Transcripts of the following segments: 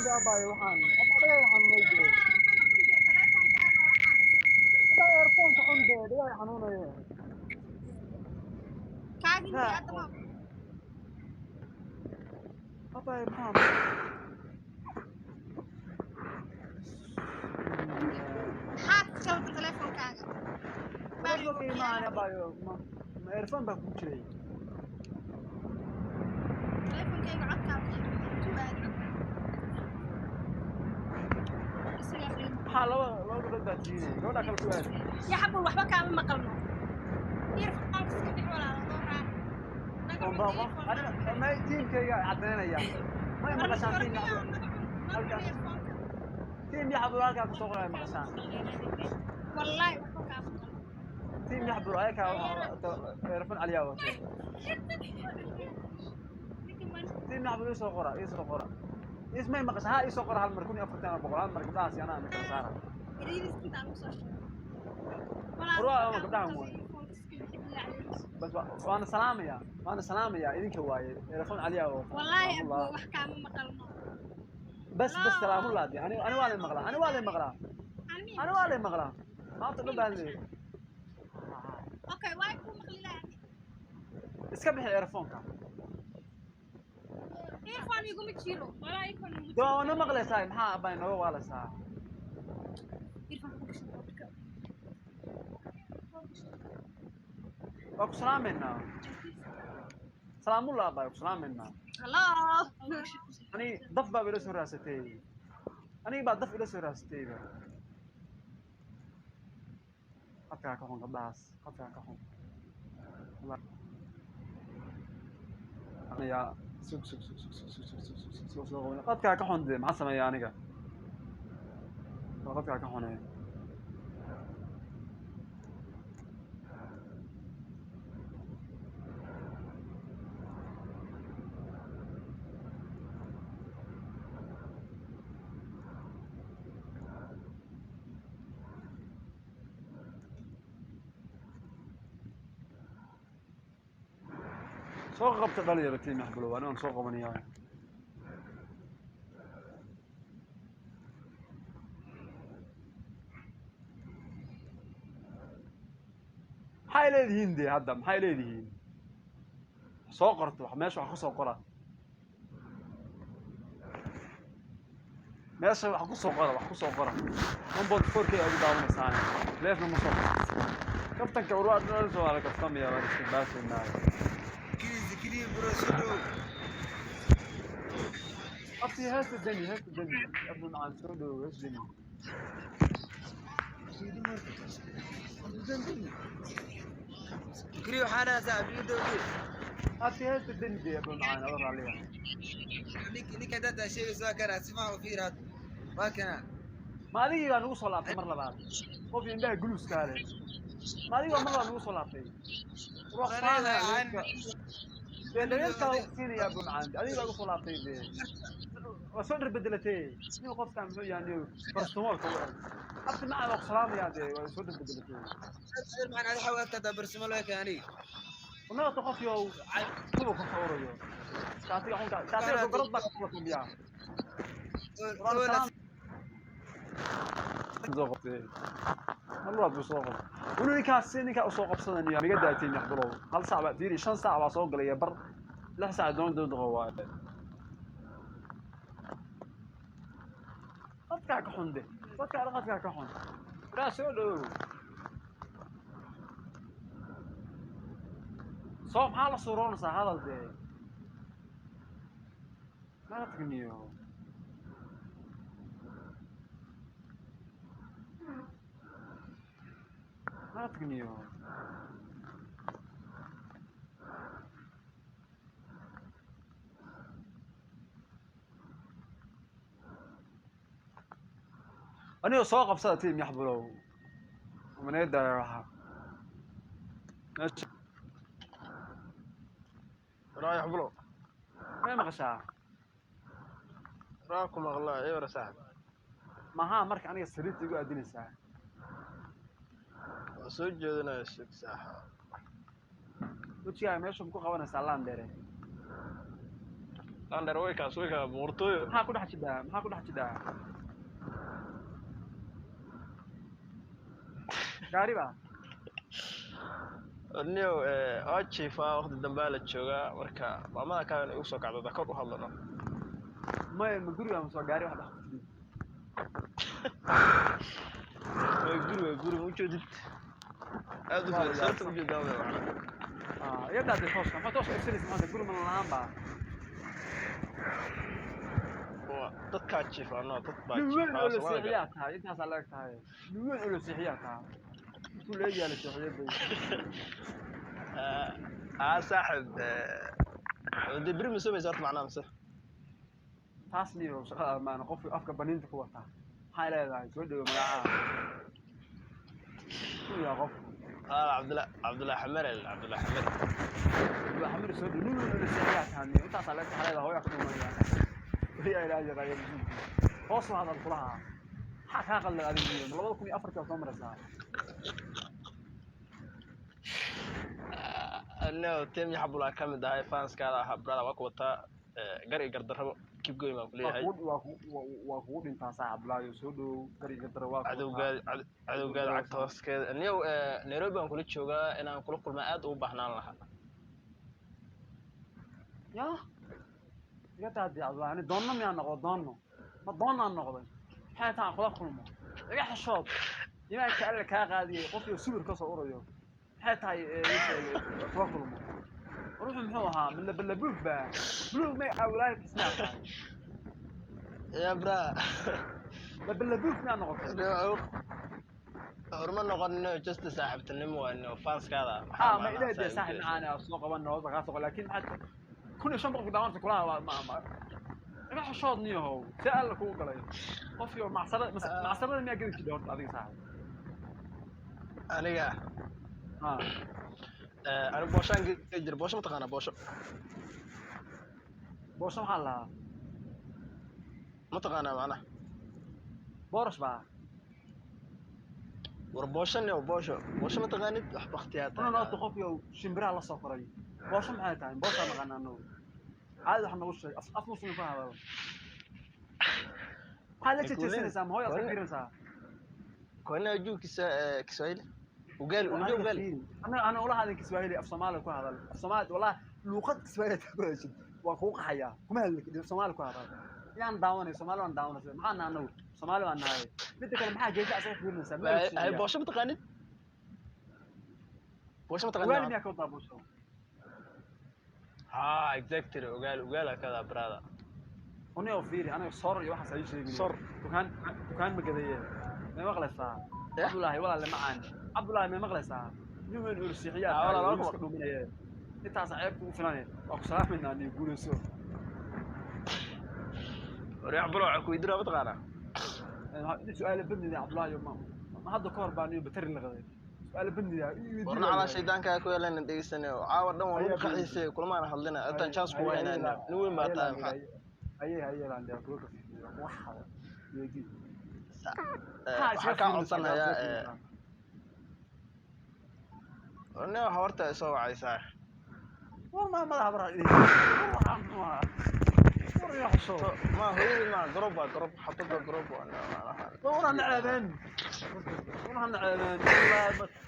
Abaayo, waxaan dhagaha xanuunay dee. Abaayo, earphone-ka xun dee, dhagaha xanuunaye. Abaayo, maxaa Maxaad ka qabta teleefonkaaga? Maahan abaayo, ma earphone baa kugu jiray? Teleefonkayga codkaa ku aad isagaa. Maxaa laba gabdhood baa tihiin, gabadha kale ku aad. Ya xabul, waxba kaama maqalno. Earphone iska bix walaalo, noo raac. Aniga may tiimkayga caddaynaya, may maqashaan? Tiim Yaxbul halkaas, tiim Yaxbul halkaa kusoo qoray, maqashaan? Wallahi waxba kaama maqalno. Tiim Yaxbul ayakaa earphone caliyaa watay. Tiim Yaxbul, iisoo qora, iisoo qora, ismay maqashaan? Ha, iisoo qora hal mar, 14,400 hal mar. Gabdhahaasi anaa kala saara. War gabdhahan waay bas, waana salaamaya, waana salaamaya idinka waaye. Earphone caliyaa wata. Wallahi abo, wax kaama maqalno. Bas bas, salaamullah de. Ani waa lay maqlaa, ani waa lay maqlaa, ani waa lay maqlaa. Maanta dhan baan leeyahay. Okay, waay ku maqli lahaa. Iska bixi earphone-ka. Earphone iguma jiro. De waa na maqlaysaa, maxaa abaa inooga waalaysaa? Earphone ku gashan qofka. Waa ku salaamaynaa, salaamullah abaa, ku salaamaynaa. Hello. Ani daf baa ila soo raasatay, aniga baa daf ila soo raasatayba. Qadkaa ka xun gabdhahaas, qadkaa ka xun. Ya sug sug sug sug sug sug sug sug sug sug soo qaban. Qadkaa ka xun dee, maxaa sameeya aniga? Waa qadkaa ka xunee. Soo qabta dhalinyaro, tiim Yaxbulow, ani waan soo qabanayaa. Maxay leedihiin dee hadda? Maxay leedihiin? Soo qorto wax meesha, wax ku soo qora meesha, wax ku soo qora, wax ku soo qora. 1.4K ay ugu daawanaysaane, leefna ma soo qorto. Kaftanka urwaa soo waa la kaftamaya, waa la iska baasaynaa. Zikriye bro, soo dhow. Abti, heesta demi, heesta demi, abdu macaan, soo dhow, heesta demi. Zikriye, waxaa dhahaa saaxiib ii dhow. Abti, heesta demi dee, abdu macaan, aba raaliya. Ninka dad sheegayso waa kana, si fiican u fiir hadda. Waa kana. Ma adigii baa nagu soo laabtay mar labaad? Qof indhaha guluuskaa leh, ma adigii baa mar labaad nagu soo laabtay? Ruux dee dhageelkaa lagu siinaya, abdu macaan, adigii baa nagu soo laabtay dee, waa soo dhar bedelatay. Nin qofkaan muxuu yahay niyo barstomoolka u eg? Abti macaan, waa ku salaamayaa dee, waa soo dhar bedelatay. Macaan, adi xaw agtaada barsimo loo ekaanay aniga. Unagata qof yow kuwa ku sawirayo shaatiga xunka, shaatiga gogolad baa ka miyaa? Soo qabtay mar labaad buu soo qabtay. Weli ninkaas ninkaa usoo qabsanaya miga daatiin Yaxbulow. Hal saac baa fiiri, 5 saac baa soo galaya bar, 6 saac doon doon daqo waaye. Qadkaa ka xun de, dadkaa dhan qadkaa ka xun. Waraa soo dhow, soo maxaa la suuroonaysaa? Hadal dee, mala tagniyo mala tagniyo. Aniga soo qabsada tiim Yaxbulow, managa daaya waxa meesha. رايح بلو. May maqashaa? راكم الله، ايوه saaxib. Mahaa marka aniga sariirta igu aadinaysaa? Waa soo jeedinaya, sheeg saaxib. Wejigaaga meesha ku qabanaysaa laan dheere. Laandheer way kaas, way kaa boqortooyo. Maxaa ku dhex jidhaa? Maxaa ku dhex jidhaa? Gaari baa? Niyow, waa jiifaa, waqti dambaa la joogaa, marka maamada kaa igu soo kacdo kor u hadlano. Maya, ma guriga ma soo gaari wax dhex ku jidhin? Waa guri, waa guri, ma ujeedid? Aad u Waa fiir la sababta ujeedaa way macna. Ah, iga daatay tooska. Maxaa tooska ifsanaysa maanta? Guri mana lahaan baa? Waa dadkaa jiifaa, no, dad baa Nin weyn jiifaa oo la Soomaaliga. seexiyaa tahay, intaasaa la eg tahay. Nin weyn oo la seexiyaa tahay, intuu la egyaa la seexiyay bay. Saaxib, dee beri ma soomaysa horta macnaha mise? Taas niyo shaqada maana qofka afka baniinta ku wataa maxay leedahay? Soo dhowo, magacaha ku yaa qofku? Cabdullah, Cabdullah Xamarel, Cabdullah Xamar. Waa xamir. Soo dhowo, nin weyn oo la seexiyaa tahay niyo, intaasaa la eg tahay, leedahay hooyaa ku dhumanaya weli ilaahay yaqaaya masuulkiisa. Hoos u hadal kulaha. Maxaa kaa qaldan adiga niyo? 2004-kii waa soo maraysaa. No, team Yaxbulaa ka mid ahay, fanskaada ahaa, brother, waa ku wataa, gar iyo gardarrabo, keep going baan Waa kuleeyahay. kugu waa kugu dhintaa saax Cabdulaahi. Soo dhowow, gariga dara waa ku wataa. Cadowgaada, cadowgaada cagta hooskeeda. Niyow, Nairobi baan kula joogaa, inaan kula kulmaa aad ugu baahnaan lahaa. Ya iga daadi Cabdulaahi, ani doonno miyaa noqdo? Doonno ma doonnaan noqday? Maxay tahay aan kula kulmo? Iga xishood, imaanka Alle kaa qaadiyey. Qofkii sawir ka soo urayo maxay tahay ii sheeg kula kulmo? Ruuxu muxuu ahaa? Malabalabuug baa buluug may awlaahi kismaa tahay. Ya bra. Labalabuug miyaa noqotay? Horma noqonino, just saaxiibtinimo waa niyow, fanskaada maxaa Ah, ma macnaha ilaahay dee saa saaxib ujeeda? macaani ah soo qaban hoosta kaa soo, laakiin maxaa 1500 daawanta kulaha waa ma iga xishood niyahow. See Alla kugu galay qofkii macsarada? Macsarada miyaa geli jidhay horta adiga, saaxib? Aniga? Ha. Aniga booshaan geli jira. Boosho ma taqaanaa? Boosho? Boosho maxaa la lahaa? Ma taqaanaa macnaha? Boorash baa? War boosho niyow, boosho, boosho ma taqaanid? Wax baktiyaa Una tahay. noota qofkii shimbiraha la soo koray. Boosho maxay tahay? Booshaa naqaanaa anagu. Caadi wax noogu sheeg, af muslim ku hadalo. Maxaad la jejeesanaysaa? Ma hooyaad ka fiirinaysaa? Kwani hujui Kiswahili? Ugali, unajua ugali? Ana ula hadlin Kiswahili, af Soomaali ku hadal. Af Soomaali, wallahi luuqad Kiswahili hadaa ku hadashid waa kugu qaxayaa. Kuma hadli kartid, af Soomaali ku hadal. Yaan daawanay? Soomaali waan daawanaysa. Maxaa nahay anagu? Soomaali waan nahay. Midda kale, maxaa geesa asaga fiirinaysaa? Ma Hay, ogsiiyaa? Boosho ma taqaanid? Boosho ma taqaanid? Ugali miyaa ka wadaa boosho? Ha, exactly, ugali, ugali kada, brother. Oni oo fiiri, aniga soor iyo waxaas ay sheegin. Soor. Dukaan, dukaan ma gadaye? Ma maqlaysaa? Eh? Cabdullaahi, walaale macaan. Cabdullaahi, ma maqlaysaa? Nin weyn oo sixiyaa Ah, walaal, tahay waa iska dhuminaya. Intaas ceeb kugu filanaya. Waa ku salaamaynaa, niyo guulayso. War Yaxbulo, waxaan ku weydiinaa, ma taqaanaa? Su'aalo badnida Cabdullaahi, ma hadda ka hor baa niyo batari la qaday. Su'aalo badnida. Warna calaa shaydaanka ku yeelan dhegeysanayo. Caawa dhan waa lagu qaxaysay, kulamaana hadlina. Intaan chance ku waynaa. Nin weyn baa tahay, maxaa? Haye haye, laan dee kula kafiyo. Waxa weydii. Waxaan kaa codsanayaa, nin waxa horta soo wacaysaa. War ma madaxa bara. War waxaan muxuu ahaa? War iyo xishood. Ma hooyadii, ma garoob waa garoob, xabad waa garoob, waa War hana ceebeen. War hana ceebeen.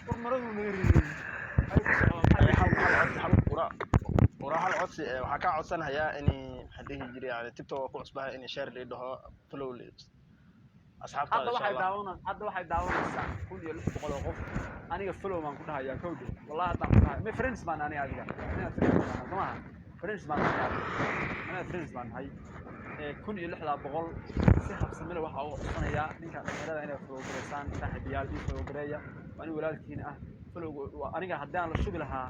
War maradu naga ridin. Ay ku socdo. Hal hal codsi, hal ura hal codsi, waxaa kaa codsanayaa in, maxaa dhihi jiray, yani TikTok waa ku cusbahay, in share lii dhaho, follow lii asxaabtaada. Hadda Insha waxay Allah. daawanaysaa, hadda waxay daawanaysaa 1600 oo qof. Aniga follow baan ku dhahayaa kowdhe. Wallahi haddaan ku dhahay. Ma friends baan aniga adiga. Aniga friends baan nahay, soo maaha? Friends baan nahay adiga. Aniga friends baan nahay. 1600 si habsami leh waxaa uga codsanayaa ninka dhalinyarada inay follow gareysaan. Saaxiibayaal, ii follow gareeya. Waa nin walaalkiina ah. Follow aniga haddii aan la shubi lahaa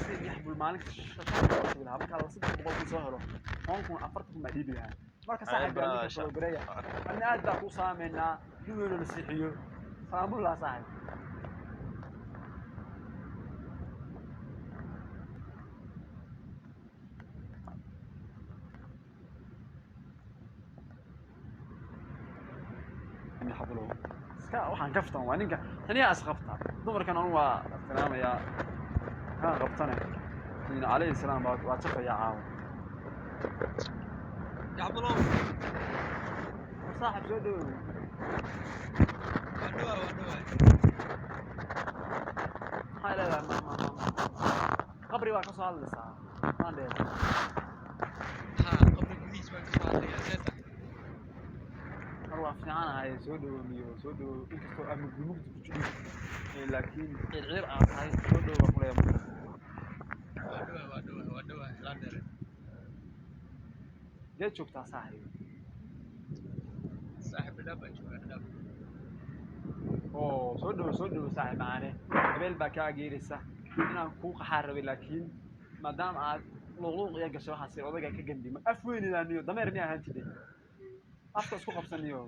si Yaxbul maalin kasta 500 la shubi lahaa, marka la 300 kuu soo helo, 10,000, 40,000 baa dhiibi lahaa. Marka saaxiibayaal, ninka follow gareeya. Adna aad baa kuu salaameynaa. Nin weyn oo la seexiyo. Salaamullah, saaxiib. Xabulow iska waxaan kaftan waa ninka xiniyaa isqabta. Dumarkan anu waa ixtiraamayaa, kaan qabtane calayhi salaam baa waa jafayaa caawa. Yacbulow. War saaxib, soo dhawow. Waa dhawaa, waa dhawaa. Maxay leedahay? Ma qabri baa ka soo hadlaysaa, maan dheer? Haa, qabri gudihiis baan kasoo hadlayaa. Seeta? War waa fiicanahay, soo dhawoomiyo, soo dhawow. Inkastoo aan mugdi mugdi ku jirin, laakiin circir aad tahay. Soo dhawow baan kuleeyahay marka. Waa dhawaa, waa dhawaa, waa dhawaa, laan dheere. Dee joogtaa, saaxib? Saaxiib, Dhadhaab baan joogaa, Dhadhaab. Oo soo dhawow, soo dhawow, saaxib macaane. Habeel baa kaa ageeraysa inaan kuu qaxaa rabay, laakiin maadaama aad luuqluuq iyo gashay, waxaas odayga ka gandima af weynidaaniyo. Dameer miyaa ahaan jiray? Afka isku qabsaniyo,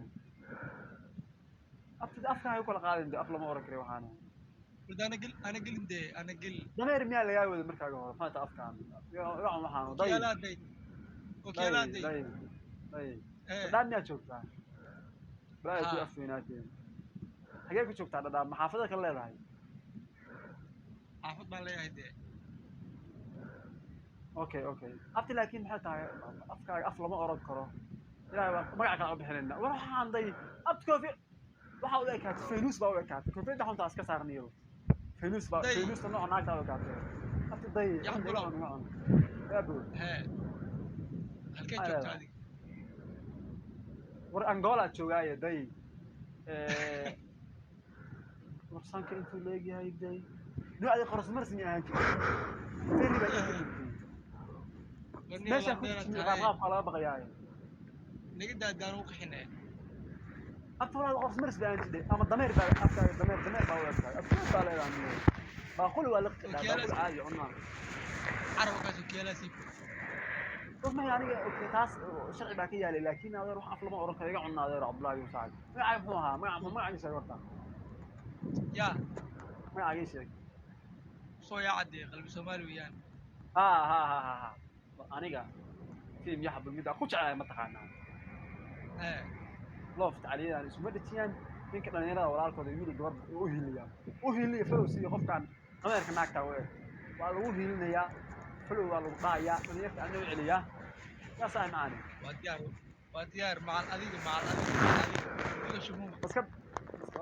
afta afka hay u kala qaadin de, af lama oran kara waxaana. Warda ana gel, ana gelin dee, ana gel. Dameer miyaa lagaa waday markaaga hore? Maxay tahay afkaan yacan waxaan day? Okiyaalaa day, okiyaalaa day. Day. Day day. Ee. Dhadhaan miyaa joogtaa? Balaa ku Haa. af weynaatee, xagee ku joogtaa Dhadhaan? Maxaafada kale leedahay? Xaafad baan leeyahay dee. Okay, afti, laakiin maxay tahay afkaaga? Af lama oran karo. Ilaahay baan magac kale u bixinayna. War waxaan day, abti koofi waxaa u ekaatay faynuus baa u ekaatay. Koofiyadda xuntaa iska saarniyo, faynuus baa Day. Faynuusta nooca naagtaa u ekaatay, abti day. Yaxbulow. Cun, cun, yaabo. Hee, halkee Maxay joogtaa leedahay? Adiga? War Angola joogaaye day. War sanka intuu leegyahay day, nuucdii qoros marsin ahaan jirtay, ferri baa inta dhintay. War nin meeshaa laan ku dheera jimi tahay. Qaabqaabkaa laga baqayaaye. Naga daadaan u qaxinee. Afta walaal qof maris baa aan jidhay ama dameer baa afkaaga, dameer, dameer baa u egtahay. Afkeed baa leedahay miyo baaquli waa liqi kadhaa. Okiyalaas. Baaquli caadi cunaa. Carabkaas okiyaalaa sii. Bas mahay aniga, okay, taas sharci baa ka yaalay, laakiin adeer wax af lama oran karo. Iga cunaa adeer Cabdullaahi iyo Saacid. Magacaaga muxuu ahaa? Magaca magacaaga sheeg horta. Yaa. Magacaaga ii sheeg. Soo yaacadee, qalbi Soomaali weeyaan. Ha ha ha ha ha, aniga team yaxbul mida ku jeclahay ma taqaanaa? Hee. Loof tacliyadan isuma dhejiyaan ninka dhalinyarada walaalkooda, wiil iyo gabadh u hiiliyaan, u hiiliya. Follow siiyo qofkan dameerka naagta u eg, waa lagu hiilinayaa, follow waa lagu dhahayaa, dhalinyarta ana u celiyaa. Yaa saaxib macaani. Waa diyaar, waa diyaar. Macal adiga, macal adiga, macal adiga iga shumuuma.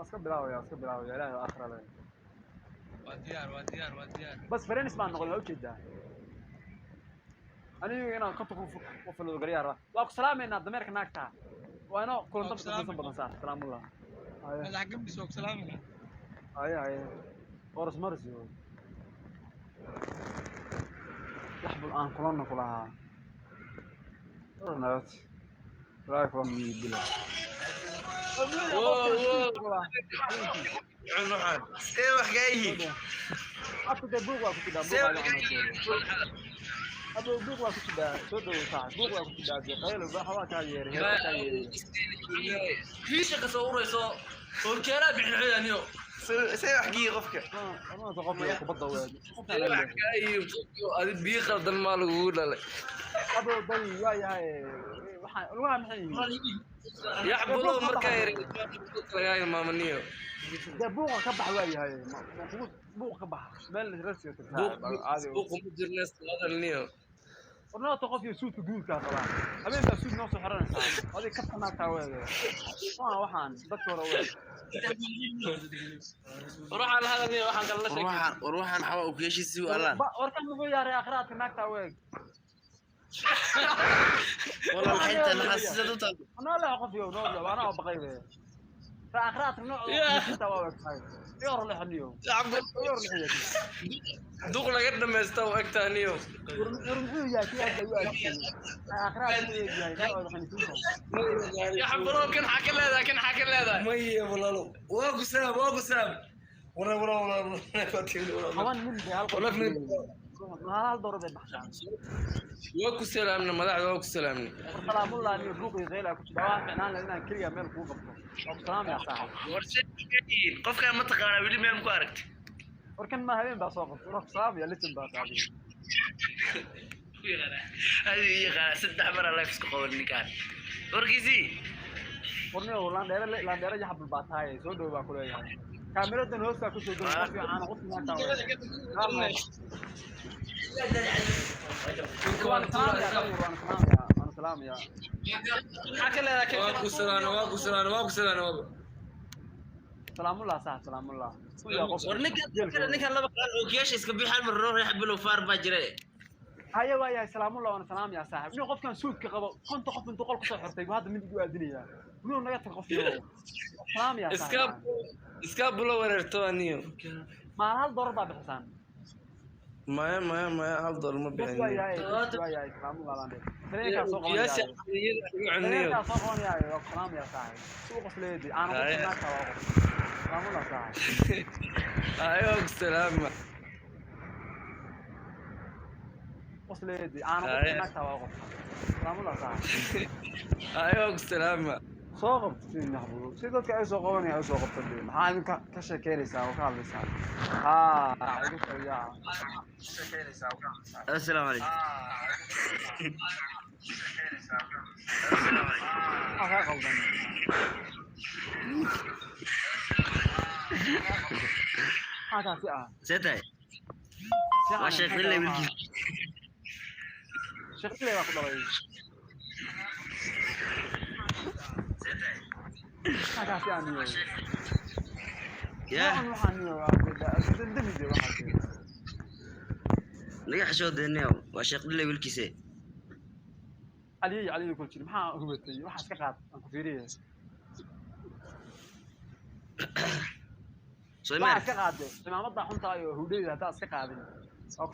Iska bilaabaya, iska bilaabaya. Ilaahay aakhira le. Waa diyaar, waa diyaar, waa diyaar. Bas friends baan noqday, waa ujeedaa anigu inaan 50 qof follow gariyaa rabaa. Waa ku salaamaynaa dameerka naagta, waa inoo kulanto. Waa ku salaamay. Xiisan badan saa salaamullah. Haye. Madax gambis, waa ku salaamina. Haye haye, qoros maris yo yaxbul aan kulanna kulahaa nabad. Ilaahay kula miyibila. Wow. See wax kaa yihiin? Afka dee buuq waa ku jidhaa. See Buuq wax kaa yihiin? Abo, buuq waa ku jidhaa. Soo dhowow saaxib, buuq waa ku jidhaa dee. Qaylo waxa waa kaa yeeray, heer kaa yeeray. Fiisha ka soo urayso oo keenaa bixin xidaniyo. See wax kiyi qofka? Amaanta qofka kubadda weed. Wax kaa iyo adi biyo qaldan maa lagugu dhalay? Abo day, waa yahay waxaan lugaha maxay yihiin? Yaxbulow, markaa yaray lagaa ilmaamaniyo. Dee buuqa ka bax, waa yahay kugu buuq ka bax, meel rasiga tagtaa caadi. Buuq uma jirna, hadalniyo. Warnaata qof iyo suudka guudkaa qabaa, habeen baa suud noo soo xiranaysaa adig kafta naagtaa weede. Waa waxaan dadka hore weed. Waxaan la hadalniyo, waxaan kala la sheekay. War waxaan, war waxaan xawa u keeshisi allaan. Warkan muxuu yaaray akhraadka naagtaa weeg? Walaal xinta maxaa sidaad u taal? Noo leex qof yow, noo leex, anaa baqay be. Akhraadka nooc inta waa weegtahay yor leexniyo yor leexiyo. Duq laga dhamaysta u egtaaniyo. War muxuu yahay kii hadda u aagtay akhraadka u eegyahay noocooda khaniisiinta? Yaxbulow, kan xaa ka leedahay? Kan xaa ka leedahay? Maya walaalo, waa ku salaam, waa ku salaam. Wala wala wala wala. 10 nin bay hal qof Walaal hal dooro bay baxshaan. Waa ku salaamna madaxda, waa ku salaamna. War salaamullah niyo, buuq iyo qeyl aa ku jira. Waa ficnaan leh inaan keliya meel kugu qabto. Waa ku salaamaya saaxib. War see wax kaa yihiin qofkaan? Ma taqaanaa weli? Meel maku aragtay? War kan ma habeen baa soo qabtay. War ku salaamaya, lisan baa qaaday. Adiga ii yaqaanaa, saddex mar aa life isku qaban ninkaan warkiisii. War niyo laandheere, laandheere yaxbul baa tahay. Soo dhow baa ku leeyahay. Kaamiradan hoostaa kusoo goy, qof fiican, qof naagtaa weeg. Waan salaamaya, waan salaamaya, waan salaamaya. Maxaa ka leedahay? Waa ku salaana, waa ku salaana, waa ku salaana waaba. Salaamullah saaxib, salaamullah. Kun iyo qof. War ninkan, ninkan laba qaal ookiyaasha iska bixi, hal mar noo reex bilow faar baa jira. Haye, waa yahay, salaamullah, waana salaamayaa saaxib. Nin qofkan suudka qabo, 50 qof intuu qol kusoo xirtay buu hadda mid igu aadinayaa. Inuu naga tag qof yahow. Salaamayaa Iska saaxib. iska bulo wareerto aniyo. Maalin $1 baa bixisaan. Maya, maya, maya, $1 ma Bas bixin. waa yahay, bas waa yahay, salaamullah baan dhihi. Tareenkaa soo Ookiyaasha qabanayaayo. iyada igu cuniyo. Tareenkaa soo qabanayaayo, waa ku salaamayaa saaxib. Si u qosleedi aana qofka Haye. naagta waa qof. Salaamullah saaxib. Haye, waa ku salaama. Qosleedi aana qofka Haye. naagta waa qof. Salaamullah saaxib. Haye, waa ku salaama. Soo qabto si naxbudo si dadka ay soo qabanayaan ay soo qabtan dee. Maxaa idinka ka sheekeynaysaa oo ka hadlaysaa? Haa, igu soo yaaca. Assalaamu calaykum. Maxaa kaa qaldan? Maxaa kaasi ah? See tahay? Fiican. Waa Sheekh Dhille wiilkiisa. Sheekh Dhille baa ku dhalay. Maxaa kaasi ah niyow? Yaa. Waxaan waxaa niyow dendemide waxaas. Naga xishoodeenayow, waa Sheekh Dhille wiilkiisa. Caliyey, caliyey kul jiri, maxaa hubatay? Waxaas ka qaad aan ku fiiriyay. Soo Waxaas imaan. ka qaade cimaamada xunta iyo hudheyda haddaad iska qaadin waa ku.